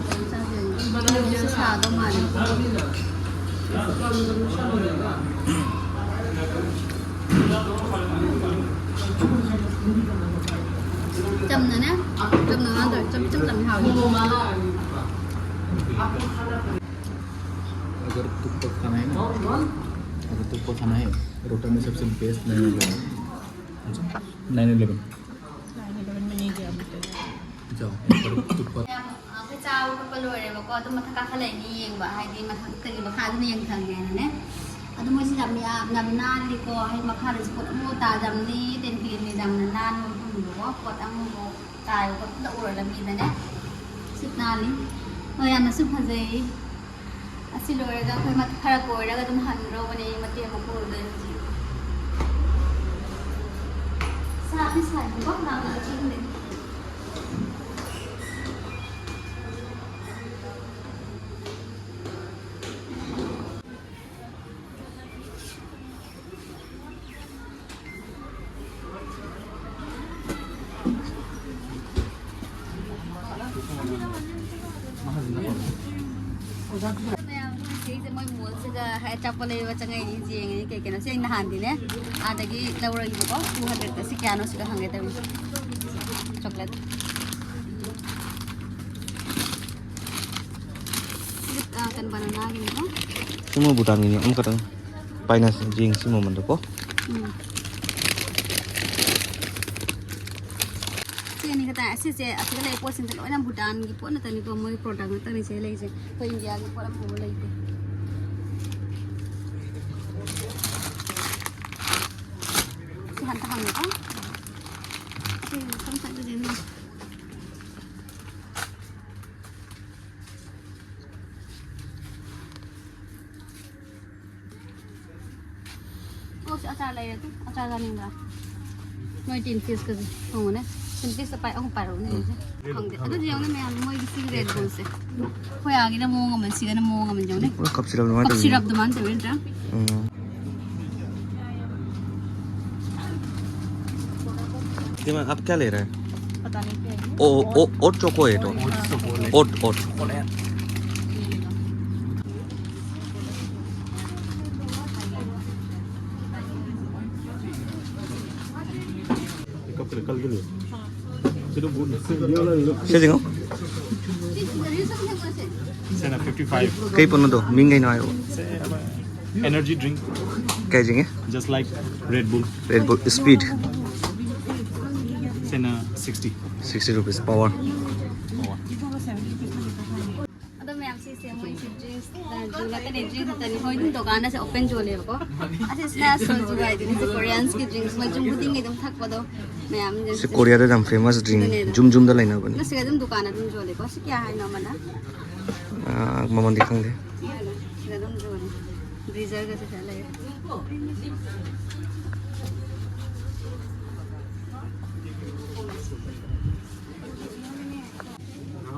ꯁꯤ ꯁꯥꯗꯧ ꯃꯥꯜꯂꯦ꯫ ꯆꯝꯅꯅꯦ? ꯆꯝꯅ ꯉꯥꯡꯗꯣꯏ꯫ ꯆꯝ, ꯏꯆꯝ ꯆꯝꯅ ꯍꯥꯎꯋꯤ꯫ अगर तुक्पा खाना है ना, अगर तुक्पा खाना है, रोटा में सबसे best nine eleven. Nine eleven. Nine eleven ꯃꯅꯤꯒꯤ ꯑꯃꯨꯛꯇ꯫ ꯆꯥꯎ, ꯇꯨꯞꯄ꯫ ꯌꯥꯝ, ꯑ, ꯑꯩꯈꯣꯏ ꯆꯥꯕ ꯈꯣꯠꯄ ꯂꯣꯏꯔꯦꯕꯀꯣ, ꯑꯗꯨꯝ ꯃꯊꯛ ꯀꯥꯈꯠꯂꯛꯏꯅꯤ ꯌꯦꯡꯕ, ꯍꯥꯏꯗꯤ ꯃꯊꯛꯇꯒꯤ ꯃꯈꯥꯗꯨꯅ ꯌꯦꯡꯊꯪꯉꯦꯅꯅꯦ꯫ ꯑꯗꯣ ꯃꯣꯏꯁꯤ ꯌꯥꯝ, ꯌꯥꯝ, ꯌꯥꯝ ꯅꯥꯜꯂꯤꯀꯣ, ꯍꯥꯏꯗꯤ ꯃꯈꯥꯗꯁꯨ ꯄꯣꯠ ꯑꯃꯨꯛ ꯇꯥ-, ꯌꯥꯝ neat and clean ꯅꯤ, ꯌꯥꯝꯅ ꯅꯥꯟꯕ ꯃꯐꯝꯗꯀꯣ, ꯄꯣꯠ ꯑꯃꯐꯥꯎ ꯇꯥꯏꯕ ꯈꯣꯠꯄ ꯑꯝꯇ ꯎꯔꯣꯏ ꯂꯝꯕꯤꯗꯅꯦ꯫ ꯁꯤ ꯅꯥꯜꯂꯤ꯫ ꯍꯣꯏ, ꯌꯥꯝꯅꯁꯨ ꯐꯖꯩ꯫ ꯑꯁꯤ ꯂꯣꯏꯔꯒ ꯑꯩꯈꯣꯏ ꯃꯠ-, ꯈꯔ ꯀꯣꯏꯔꯒ ꯑꯗꯨꯝ ꯍꯟꯗ꯭ꯔꯣꯕꯅꯦ, ꯑꯩ ꯃꯇꯦꯛ ꯑꯃ ꯀꯣꯏꯔꯨꯗꯣꯏꯅꯦ ꯍꯧꯖꯤꯛ꯫ ꯁꯥꯗꯤ ꯁꯥꯏ, ꯄꯨꯡꯀꯪ ꯀꯪꯕ꯭ꯔꯥ ꯈꯪꯗꯦ꯫ ꯃꯌꯥꯝ, ꯑꯩꯈꯣꯏ ꯁꯤꯁꯦ ꯃꯣꯏ ꯃꯣꯜꯁꯤꯗ ꯑꯆꯥꯄꯣꯠ ꯂꯩꯕ ꯆꯪꯉꯛꯏꯅꯤ, ꯌꯦꯡꯉꯤꯅꯤ ꯀꯩ ꯀꯩꯅꯣ꯫ ꯁꯤ ꯑꯩ ꯅꯍꯥꯟꯗꯤꯅꯦ ꯑꯥꯗꯒꯤ ꯂꯧꯔꯛꯏꯕꯀꯣ, ꯇꯨ ꯍꯟꯗ꯭ꯔꯦꯗꯇ꯫ ꯁꯤ ꯀꯌꯥꯅꯣ ꯁꯤꯒ ꯍꯪꯒꯦ ꯇꯧꯔꯤꯁꯦ꯫ ꯆꯣꯀ꯭ꯂꯦꯠ꯫ ꯁꯤ, ꯑ, ꯀꯩꯅꯣ, ꯕꯅꯥꯅꯥꯒꯤꯅꯤꯀꯣ꯫ ꯁꯤ ꯃꯣꯏ ꯚꯨꯇꯥꯟꯒꯤꯅꯤ ꯑꯃꯈꯛꯇꯪ꯫ ꯄꯥꯏꯅꯁꯤ ꯌꯦꯡꯁꯤ ꯃꯃꯟꯗꯣꯀꯣ꯫ ꯎꯝ꯫ ꯁꯤ ꯑꯅꯤ ꯈꯛꯇ꯫ ꯑꯁꯤꯁꯦ, ꯑꯁꯤꯗ ꯂꯩ ꯄꯣꯠꯁꯤꯡꯁꯦ ꯂꯣꯏꯅ ꯚꯨꯇꯥꯟꯒꯤ ꯄꯣꯠ ꯉꯥꯛꯇꯅꯤꯀꯣ, ꯃꯣꯏꯒꯤ ꯄ꯭ꯔꯣꯗꯛ ꯉꯥꯛꯇꯅꯤ ꯁꯤꯗ ꯂꯩꯁꯦ꯫ ꯑꯩꯈꯣꯏ ꯏꯟꯗꯤꯌꯥꯒꯤ ꯄꯣꯠ ꯑꯃꯐꯥꯎꯕ ꯂꯩꯇꯦ꯫ ꯁꯤ ꯍꯟꯇ ꯍꯪꯉꯦꯀꯣ꯫ ꯁꯤ ꯃꯊꯪ ꯆꯠꯂꯁꯦ꯫ ꯑꯣ, ꯁꯤ ꯑꯆꯥꯔ ꯂꯩꯔꯦ ꯑꯗꯨ꯫ ꯑꯆꯥꯔ ꯆꯥꯅꯤꯡꯕ꯭ꯔꯥ? ꯃꯣꯏ ꯇꯤꯟ ꯐꯤꯁꯀꯁꯦ ꯊꯣꯡꯉꯨꯅꯦ꯫ ꯇꯤꯟ ꯐꯤꯁꯇ ꯄꯥꯏ ꯑꯍꯨꯝ ꯄꯥꯏꯔꯛꯎꯅꯦ꯫ ꯎꯝ꯫ ꯈꯪꯗꯦ꯫ ꯑꯗꯨꯗꯤ ꯌꯦꯡꯉꯨꯅꯦ ꯃꯌꯥꯝ, ꯃꯣꯏꯒꯤ ꯁꯤꯒꯤ ꯔꯦꯠ ꯕꯨꯜꯁꯦ꯫ ꯑꯩꯈꯣꯏ ꯑꯥꯒꯤꯅ ꯃꯑꯣꯡ ꯑꯃ, ꯁꯤꯒꯅ ꯃꯑꯣꯡ ꯑꯃ ꯌꯦꯡꯉꯨꯅꯦ꯫ ꯄꯨꯔꯥ ꯀꯞ ꯁꯤꯔꯞ ꯑꯗꯨꯃꯥꯏꯅ ꯀꯞ ꯇꯧꯋꯤꯅꯦ꯫ ꯁꯤꯔꯞ ꯑꯗꯨꯃꯥꯏꯅ ꯇꯧꯋꯤ ꯅꯠꯇ꯭ꯔꯥ? ꯎꯝ꯫ ꯏꯇꯩꯃ, आप क्या ले रहे हैं? पता नहीं क्या है। ओ, ओ, ओट चोको है तो। ओट चोको है। ओट, ओट। कल के लिए। चलो, गुड। से देखो। Sena fifty five. ꯀꯩ ꯄꯣꯠꯅꯣꯗꯣ? ꯃꯤꯡ ꯀꯩꯅꯣ ꯍꯥꯏꯌꯣ꯫ Energy drink. ꯀꯩ drink? Just like Red Bull. Red Bull Speed. Sena sixty. Sixty rupees power. ꯑꯗꯣ ꯃꯌꯥꯝ ꯁꯤꯁꯦ ꯃꯣꯏꯁꯦ drinks, juice ꯈꯛꯇꯅꯦ, drink ꯈꯛꯇꯅꯤ꯫ ꯍꯣꯏ, ꯑꯗꯨꯝ ꯗꯨꯀꯥꯟ ꯑꯁꯦ open ꯌꯣꯜꯂꯦꯕꯀꯣ꯫ ꯑꯁꯤꯁꯤꯅ soju ꯍꯥꯏꯗꯨꯅꯤ, ꯁꯤ Koreans ꯀꯤ drinks, ꯃꯣꯏ ꯌꯨꯝ ꯈꯨꯗꯤꯡꯒꯤ ꯑꯗꯨꯝ ꯊꯛꯄꯗꯣ ꯃꯌꯥꯝ꯫ ꯁꯤ ꯀꯣꯔꯤꯌꯥꯗ ꯌꯥꯝ famous drink, ꯑꯗꯨꯅꯦ꯫ ꯖꯨꯝ ꯖꯨꯝꯗ ꯂꯩꯅꯕꯅꯤ꯫ ꯑꯗꯣ ꯁꯤꯗ ꯑꯗꯨꯝ ꯗꯨꯀꯥꯟ ꯑꯗꯨꯝ ꯌꯣꯜꯂꯦꯀꯣ꯫ ꯁꯤ ꯀꯌꯥ ꯍꯥꯏꯅꯣ ꯑꯃꯅ? ꯑꯥ, ꯃꯃꯜꯗꯤ ꯈꯪꯗꯦ꯫ ꯁꯤꯗ ꯑꯗꯨꯝ ꯌꯣꯜꯂꯦ꯫ Breezer ꯒꯁꯨ ꯁꯤꯗ ꯂꯩꯔꯦ꯫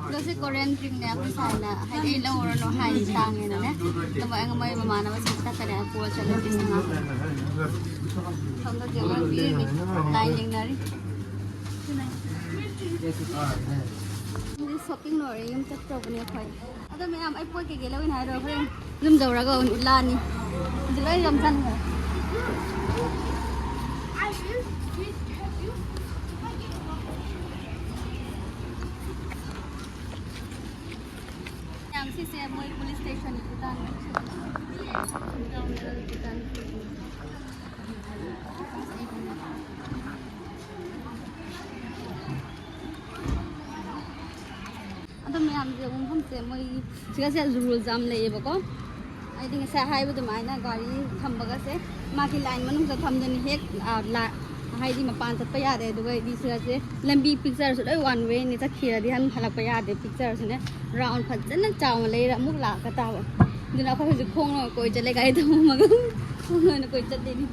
ꯑꯗꯣ ꯁꯤ Korean drink ꯅꯦ, ꯑꯩꯈꯣꯏ ꯁꯥꯏꯅ ꯍꯥꯏꯗꯤ ꯑꯩ ꯂꯧꯔꯅꯨ ꯍꯥꯏ, ꯇꯥꯡꯉꯦꯅꯅꯦ꯫ ꯑꯗꯣ ꯃꯣꯏ, ꯃꯣꯏ ꯃꯃꯥꯟꯅꯕꯁꯤꯡ ꯊꯛꯀꯅꯤ ꯍꯥꯏ ꯄꯨꯔ ꯆꯠꯂꯦ ꯄꯤꯁ ꯃꯉꯥ꯫ ꯁꯣꯝꯗ ꯖꯦꯡ ꯍꯣꯏ ꯄꯤꯔꯅꯤ꯫ Line ꯌꯦꯡꯅꯔꯤ꯫ ꯑꯗꯨꯗꯤ shopping ꯂꯣꯏꯔꯦ, ꯌꯨꯝ ꯆꯠꯇꯧꯕꯅꯦ ꯑꯩꯈꯣꯏ꯫ ꯑꯗꯣ ꯃꯌꯥꯝ, ꯑꯩ ꯄꯣꯠ ꯀꯩꯀꯩ ꯂꯧꯅꯤ ꯍꯥꯏꯔꯣ, ꯍꯣꯔꯦꯟ ꯌꯨꯝ ꯌꯧꯔꯒ ꯑꯣꯏꯅ ꯎꯠꯂꯛꯑꯅꯤ꯫ ꯍꯧꯖꯤꯛ ꯂꯣꯏ ꯌꯣꯝꯁꯟꯈ꯭ꯔꯦ꯫ ꯃꯌꯥꯝ, ꯁꯤꯁꯦ ꯃꯣꯏ ꯄꯨꯂꯤꯁ ꯁ꯭ꯇꯦꯁꯟꯒꯤ ꯗꯨꯀꯥꯟ꯫ ꯑꯗꯣ ꯃꯌꯥꯝꯁꯦ ꯃꯐꯝꯁꯦ ꯃꯣꯏꯒꯤ ꯁꯤꯒꯁꯦ ꯔꯨꯜꯁ ꯌꯥꯝ ꯂꯩꯌꯦꯕꯀꯣ꯫ ꯍꯥꯏꯗꯤ ꯉꯁꯥꯏ ꯍꯥꯏꯕ ꯑꯗꯨꯃꯥꯏꯅ ꯒꯥꯔꯤ ꯊꯝꯕꯒꯁꯦ ꯃꯥꯒꯤ ꯂꯥꯏꯟ ꯃꯅꯨꯡꯗ ꯊꯝꯗꯣꯏꯅꯤ, ꯍꯦꯛ, ꯑ, ꯂꯥ-, ꯍꯥꯏꯗꯤ ꯃꯄꯥꯟ ꯆꯠꯄ ꯌꯥꯗꯦ꯫ ꯑꯗꯨꯒ ꯑꯩꯗꯤ ꯁꯤꯒꯁꯦ ꯂꯝꯕꯤ ꯄꯤꯛꯆꯔꯁꯨ ꯂꯣꯏ ꯋꯥꯟ ꯋꯦꯅꯤ, ꯆꯠꯈꯤꯔꯗꯤ ꯍꯟ ꯍꯜꯂꯛꯄ ꯌꯥꯗꯦ꯫ ꯄꯤꯛꯆꯔꯁꯨꯅꯦ ꯔꯥꯎꯟ ꯐꯖꯅ ꯆꯥꯎꯅ ꯂꯩꯔ ꯑꯃꯨꯛ ꯂꯥꯛꯀ ꯇꯥꯕ꯫ ꯑꯗꯨꯅ ꯑꯩꯈꯣꯏ ꯍꯧꯖꯤꯛ ꯈꯣꯡꯅ ꯀꯣꯏ ꯆꯠꯂꯦ, ꯒꯥꯔꯤ ꯊꯝꯃꯝꯃꯒ ꯈꯣꯡꯅ ꯑꯣꯏꯅ ꯀꯣꯏ ꯆꯠꯂꯤꯅꯤ꯫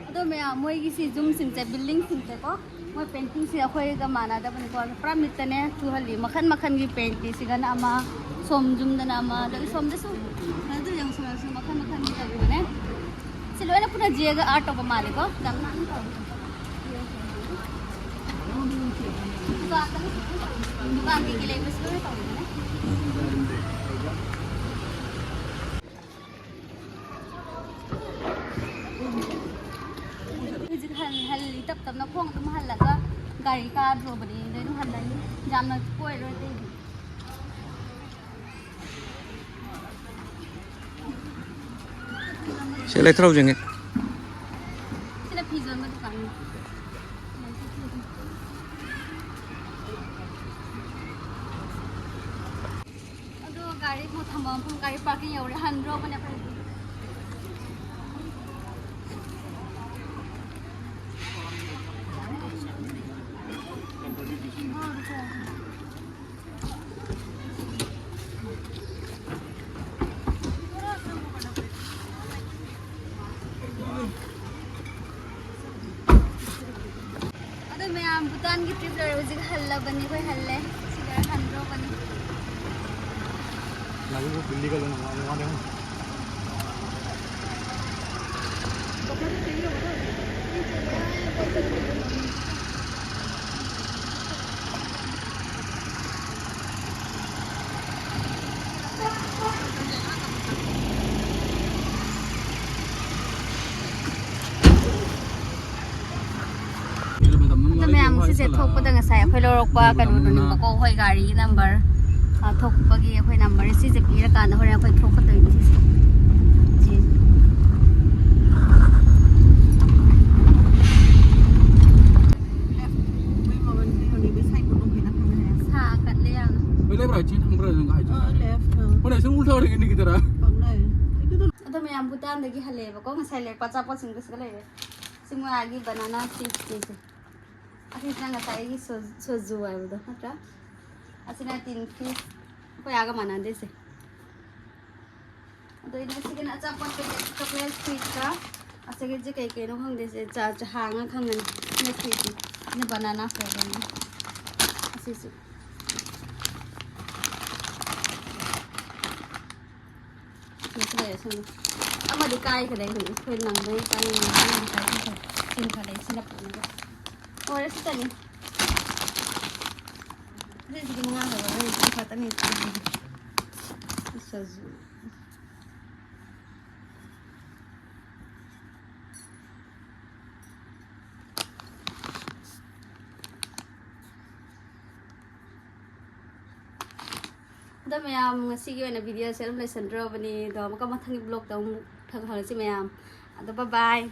ꯑꯗꯣ ꯃꯌꯥꯝ, ꯃꯣꯏꯒꯤ ꯁꯤ ꯌꯨꯝꯁꯤꯡꯁꯦ, ꯕꯤꯜꯗꯤꯡꯁꯤꯡꯁꯦꯀꯣ, ꯃꯣꯏ ꯄꯦꯟꯇꯤꯡꯁꯦ ꯑꯩꯈꯣꯏꯒ ꯃꯥꯟꯅꯗꯕꯅꯤꯀꯣ꯫ ꯑꯗꯣ ꯄꯨꯔꯥ ꯃꯤꯠꯇꯅꯦ ꯆꯨꯍꯜꯂꯤ꯫ ꯃꯈꯟ ꯃꯈꯟꯒꯤ ꯄꯦꯟꯇꯤ, ꯁꯤꯒꯅ ꯑꯃ, ꯁꯣꯝ ꯌꯨꯝꯗꯅ ꯑꯃ, ꯑꯗꯒꯤ ꯁꯣꯝꯗꯁꯨ ꯑꯗꯨ ꯌꯦꯡꯉꯨ, ꯁꯣꯝꯗꯁꯨ ꯃꯈꯟ ꯃꯈꯟꯒꯤ ꯇꯧꯕꯅꯦ꯫ ꯁꯤ ꯂꯣꯏꯅ ꯄꯨꯟꯅ ꯖꯤꯑꯦꯒ ꯑꯥꯔꯠ ꯇꯧꯕ ꯃꯥꯜꯂꯦꯀꯣ꯫ ꯌꯥꯝ ꯅꯥꯟꯅ ꯇꯧꯋꯤ꯫ ꯗꯨꯀꯥꯟꯗ, ꯗꯨꯀꯥꯟ ꯀꯩꯀꯩ ꯂꯩꯕꯁꯨ ꯂꯣꯏꯅ ꯇꯧꯕꯅꯦ꯫ ꯍꯧꯖꯤꯛ ꯍꯜ-, ꯍꯜꯂꯤ, ꯇꯞ ꯇꯞꯅ ꯈꯣꯡ ꯑꯗꯨꯝ ꯍꯜꯂꯒ ꯒꯥꯔꯤ ꯀꯥꯗ꯭ꯔꯣꯕꯅꯤ, ꯑꯗꯩ ꯑꯗꯨꯝ ꯍꯜꯂꯅꯤ꯫ ꯌꯥꯝꯅ ꯀꯣꯏꯔꯣꯏ ꯑꯇꯩꯗꯤ꯫ ꯁꯤ ꯂꯩꯊꯔꯧꯁꯤꯡꯉꯦ꯫ ꯁꯤꯅ ꯐꯤ ꯌꯣꯟꯕ ꯗꯨꯀꯥꯟꯅꯤ꯫ ꯑꯗꯣ ꯒꯥꯔꯤ ꯑꯃꯨꯛ ꯊꯝꯕ ꯃꯐꯝ, ꯒꯥꯔꯤ ꯄꯥꯔꯀꯤꯡ ꯌꯧꯔꯦ, ꯍꯟꯗ꯭ꯔꯣꯕꯅꯦ ꯑꯩꯈꯣꯏ꯫ ꯑꯗꯣ ꯃꯌꯥꯝ, ꯚꯨꯇꯥꯟꯒꯤ ꯇ꯭ꯔꯤꯞ ꯂꯣꯏꯔꯦ, ꯍꯧꯖꯤꯛ ꯍꯜꯂꯕꯅꯤ, ꯑꯩꯈꯣꯏ ꯍꯜꯂꯦ꯫ ꯁꯤ ꯂꯣꯏꯔ ꯍꯟꯗ꯭ꯔꯣꯕꯅꯤ꯫ ꯁꯦ ꯊꯣꯛꯄꯗ ꯉꯁꯥꯏ ꯑꯩꯈꯣꯏ ꯂꯧꯔꯛꯄ ꯀꯩꯅꯣꯗꯨꯅꯦꯕꯀꯣ, ꯑꯩꯈꯣꯏ ꯒꯥꯔꯤꯒꯤ ꯅꯝꯕꯔ ꯊꯣꯛꯄꯒꯤ ꯑꯩꯈꯣꯏ ꯅꯝꯕꯔ ꯁꯤꯁꯦ ꯄꯤꯔꯀꯥꯟꯗ ꯍꯣꯔꯦꯟ ꯑꯩꯈꯣꯏ ꯊꯣꯛꯀꯗꯣꯏꯅꯤ ꯁꯤꯁꯦ꯫ ꯁꯤ꯫ ꯁꯥꯒꯠꯂꯦ ꯌꯥꯝꯅ꯫ ꯍꯣꯏ, ꯂꯩꯕ꯭ꯔꯥ? ꯆꯦ ꯊꯝꯕ꯭ꯔꯥ? ꯅꯪ ꯍꯥꯏꯁꯦ? ꯑ, left, ꯑ꯫ ꯍꯣꯏ, ꯁꯨꯝ ꯎꯜꯊꯥ ꯑꯣꯏꯔꯒꯦ ꯅꯤꯒꯤꯗꯔꯥ? ꯄꯪꯂꯩ꯫ ꯑꯗꯣ ꯃꯌꯥꯝ ꯚꯨꯇꯥꯟꯗꯒꯤ ꯍꯜꯂꯛꯑꯦꯕꯀꯣ, ꯉꯁꯥꯏ ꯂꯩꯔꯛꯄ ꯑꯆꯥꯄꯣꯠꯁꯤꯡꯗꯣ ꯁꯤꯗ ꯂꯩꯔꯦ꯫ ꯁꯤ ꯃꯣꯏ ꯑꯥꯒꯤ banana chips ꯁꯤꯁꯦ꯫ ꯑꯁꯤꯁꯤꯅ ꯉꯁꯥꯏꯒꯤ ꯁꯣ-, ꯁꯣꯖꯨ ꯍꯥꯏꯕꯗꯣ ꯅꯠꯇ꯭ꯔꯥ? ꯑꯁꯤꯅ tin fish꯫ ꯑꯩꯈꯣꯏ ꯑꯥꯒ ꯃꯥꯟꯅꯗꯦꯁꯦ꯫ ꯑꯗꯩꯗꯤ ꯁꯤꯒꯤꯅ ꯑꯆꯥꯄꯣꯠ packet chocolate sweet ꯀ꯫ ꯑꯁꯤꯒꯤꯁꯦ ꯀꯩ ꯀꯩꯅꯣ ꯈꯪꯗꯦ꯫ ꯁꯦ ꯆꯥ-, ꯆꯥ ꯍꯥꯡꯉ ꯈꯪꯒꯅꯤ꯫ ꯁꯤꯅ sweet ꯅꯤ꯫ ꯁꯤꯅ banana flavor ꯅꯤ꯫ ꯑꯁꯤꯁꯨ꯫ ꯁꯤꯁꯨ ꯂꯩꯔꯦ, ꯁꯤꯃ꯫ ꯑꯃꯗꯤ ꯀꯥꯏꯈ꯭ꯔꯦ꯫ ꯑꯩꯈꯣꯏ ꯅꯪꯕꯩ ꯆꯥꯅꯤꯡꯉꯦ꯫ ꯑꯃꯗꯤ ꯀꯥꯏꯈ꯭ꯔꯦ꯫ ꯁꯤꯃ ꯈꯔ ꯂꯩ꯫ ꯁꯤꯅ ꯄꯨꯅꯕ꯫ ꯂꯣꯏꯔꯦ, ꯁꯤꯇꯅꯤ꯫ ꯁꯤꯁꯤꯗꯤ ꯃꯉꯥ ꯈꯛꯇꯅꯤ꯫ ꯁꯤ ꯈꯛꯇꯅꯤ꯫ ꯁꯤꯁꯨ꯫ ꯑꯗꯣ ꯃꯌꯥꯝ, ꯉꯁꯤꯒꯤ ꯑꯣꯏꯅ video ꯁꯦ ꯑꯗꯨꯝ ꯂꯣꯏꯁꯟꯗ꯭ꯔꯣꯕꯅꯤ꯫ ꯑꯗꯣ ꯑꯃꯨꯛꯀ ꯃꯊꯪꯒꯤ vlog ꯇ ꯑꯃꯨꯛ ꯊꯦꯡꯅꯔꯁꯤ ꯃꯌꯥꯝ꯫ ꯑꯗꯣ bye bye꯫